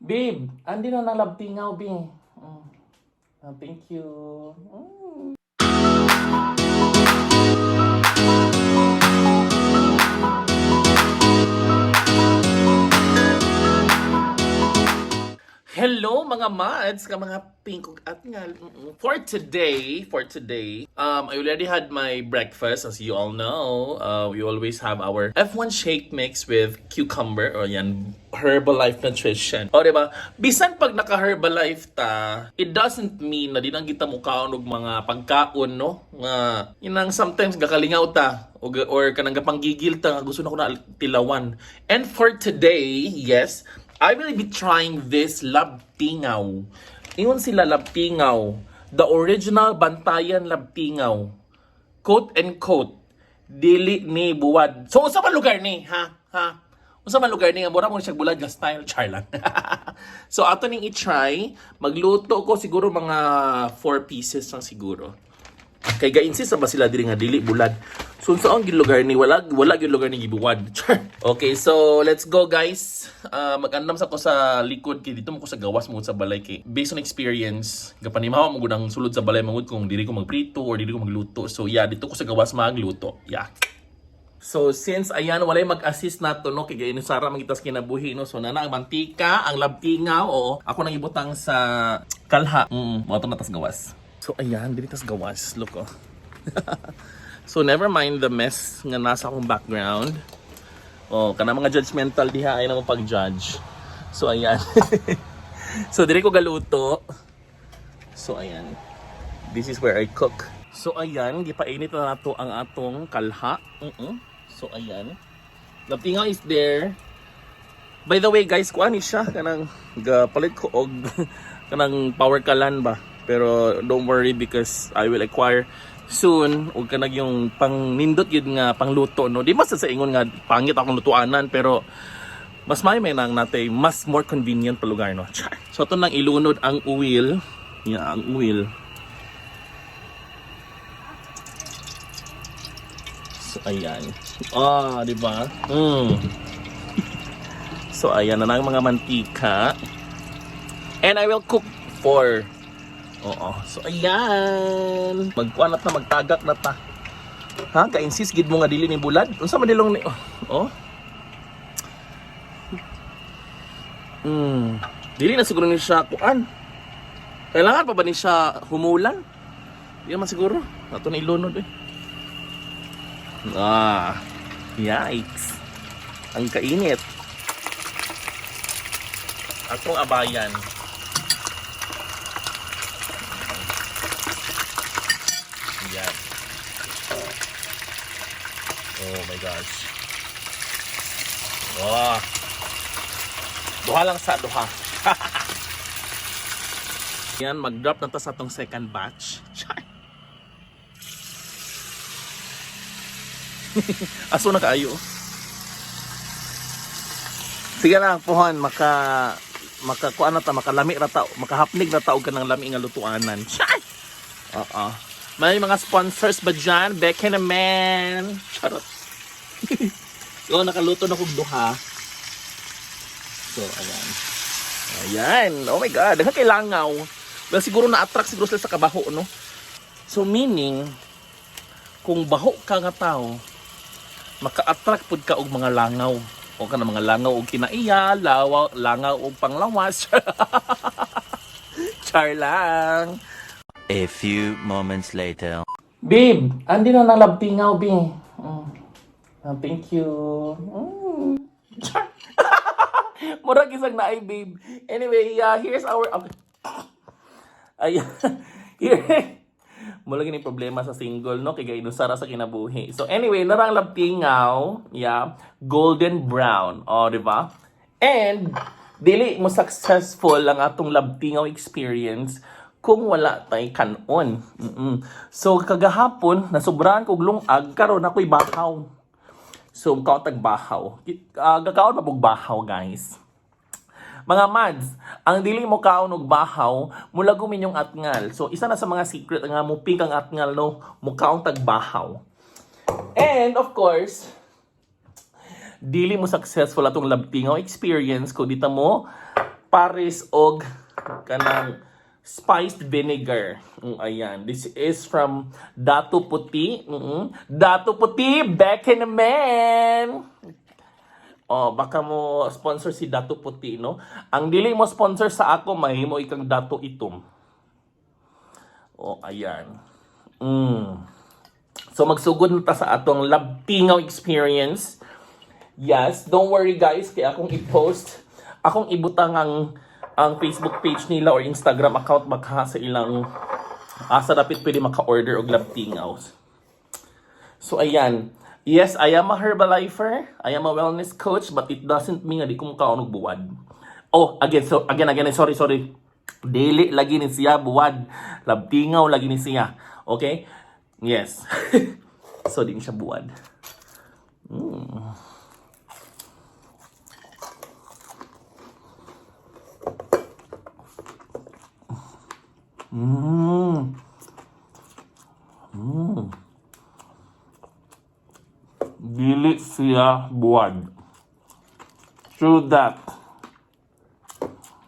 Babe, andi na nang labtingaw, babe. Ah, thank you. Hello mga mads, ka mga pink ug atngal. For today, I already had my breakfast, as you all know. We always have our F1 shake mix with cucumber or yan, Herbalife Nutrition. O, diba? Bisan pag naka-Herbalife ta, it doesn't mean na di nang kita mukaon og mga pagkaon, no? Nga, yun ang sometimes gakalingaw ta or kanang gapanggigil ta nga gusto na ko na tilawan. And for today, yes, I will be trying this labtingaw. Ingon sila labtingaw. The original Bantayan labtingaw. Quote and quote. Dili ni buwad. So unsa man lugar ni, ha? Ha? Unsa man lugar ni nga mura mo siya bulad nga style char lang. So ato ning i-try, magluto ko siguro mga 4 pieces lang siguro. Kay ga-insist na ba sila diri nga dili bulad. So unsa ang lugar ni wala gyud lugar ni gibuwad. Char. Okay, so let's go, guys. Mag-andam sa ko sa likod kay dito mo ko sa gawas mo sa balay kay based on experience, gapanimaw mo gud ang sulod sa balay mangud kung diri ko magprito or diri ko magluto. So yeah, dito ko sa gawas magluto. Yeah. So since ayan walay mag-assist nato, no, kay gayon sara man kita sa kinabuhi, no, so nana ang mantika, ang labtingaw, oo, ako nang ibutang sa kalha. Mo to na tas gawas. So ayan, dili tas gawas, look oh. So never mind the mess nga nasa akong background. Oh, kana mga judgmental diha ay na mo pag-judge. So ayan. So diri ko galuto. So ayan. This is where I cook. So ayan, gipainit na nato ang atong kalha. So ayan. Labtingaw is there. By the way guys, kuan ni siya kanang gapalit ko og kanang power kalan ba. Pero don't worry because I will acquire soon og kanang yung pang nindot yun nga pangluto, no. Di mas sa ingon nga pangit akong lutuanan, pero mas may nang natay mas more convenient pa lugar, no. Char. So ato nang ilunod ang oil. Yeah, ang oil. So ayan. Ah, di ba? So ayan na ang mga mantika. And I will cook for. Oo. So ayan. Magkuan na ta, magtagak na ta. Ha, ka-insist gid mo nga dili ni bulad. Unsa man dilong ni oh. Oh. Dili na siguro ni siya kuan. Kailangan pa ba ni siya humulan? Di naman siguro. Ato na ilunod eh. Ah. Yikes. Ang kainit. Atong abayan. Yan. Oh my gosh. Wow. Duha lang sa duha. Yan, mag-drop na ta sa atong second batch. Char. Aso na kaayo. Sige lang, puhon, maka kuan na ta, makalami ra ta, makahapnig na ta og kanang lami nga lutuanan. Char! Oo. May mga sponsors ba dyan? Beke naman. Charot. So, nakaluto na kog duha. So, ayan. Ayan. Oh my God. Daghan kay langaw. Well, siguro na-attract siguro sila sa kabaho, no? So, meaning, kung baho ka nga tao, maka-attract pud ka og mga langaw. O ka na mga langaw og kinaiya, lawa, langaw og panglawas. Char lang. A few moments later. Babe, andi na nang labtingaw, babe. Ah, thank you. Char. Murag isang naay, babe. Anyway, here's our... Okay. Ay, here. Mula gini problema sa single, no? Kay gainusara sa kinabuhi. So anyway, narang labtingaw, yeah, golden brown. Oh, di ba? And dili mo successful ang atong labtingaw experience kung wala tay kanon. So kagahapon nasubrahan kog lungag, karon ako'y bakaw. So kaon tag bahaw. Gakaon pa og bahaw, guys. Mga mads, ang dili mo kaon og bahaw, mulago minyong atngal. So isa na sa mga secret nga mo pink ang atngal, no, mo kaon tag bahaw. And of course, dili mo successful atong labtingaw experience kung dita mo Paris og kanang spiced vinegar. Ayan. This is from Datu Puti. Datu Puti, back in the man. Oh, baka mo sponsor si Datu Puti, no? Ang dili mo sponsor sa ako, mahimo ikang Datu Itom. Oh, ayan. So magsugod na ta sa atong labtingaw experience. Yes, don't worry guys, kay akong i-post, akong ibutang ang Facebook page nila or Instagram account baka sa ilang asa dapit pwede maka-order og labtingaw. So ayan. Yes, I am a Herbalifer. I am a wellness coach, but it doesn't mean nga di ko mukaon og buwad. Oh, again, so again, again, sorry, sorry. Dili lagi ni siya buwad. Labtingaw lagi ni siya. Okay? Yes. So di ni siya buwad. Dili siya buwad. True that.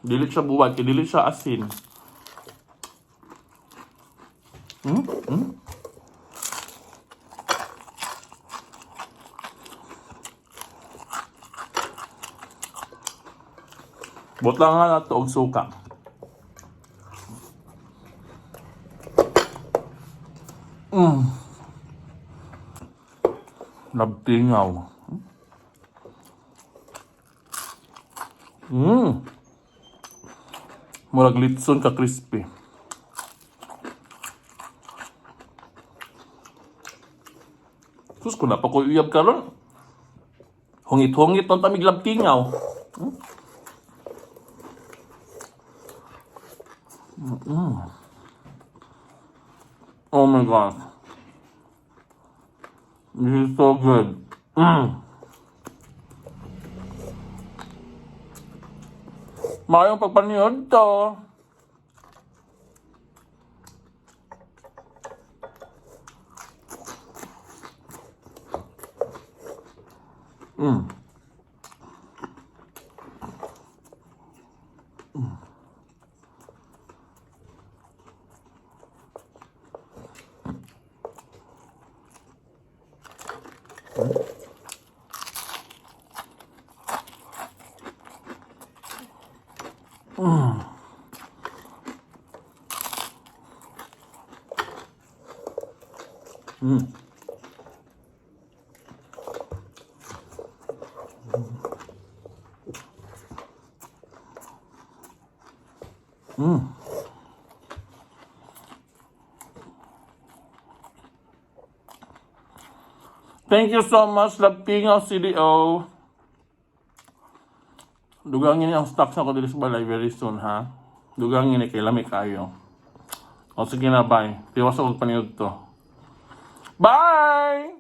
Dili siya buwad, kay dili siya asin. Butangan nato og suka. Labtingaw. Murag litson ka crispy. Sus, kung naa pa koy uyab karon. Hungit-hungit ang tamig labtingaw. Oh my God. This is so good. Maayong pagpaniod to. Thank you so much, Labtingaw CDO. Dugangin ang stocks nako diri sa balay very soon, ha? Dugangin ni kay lami kayo. O sige na, bye. Tiwas ako paniud to. Bye!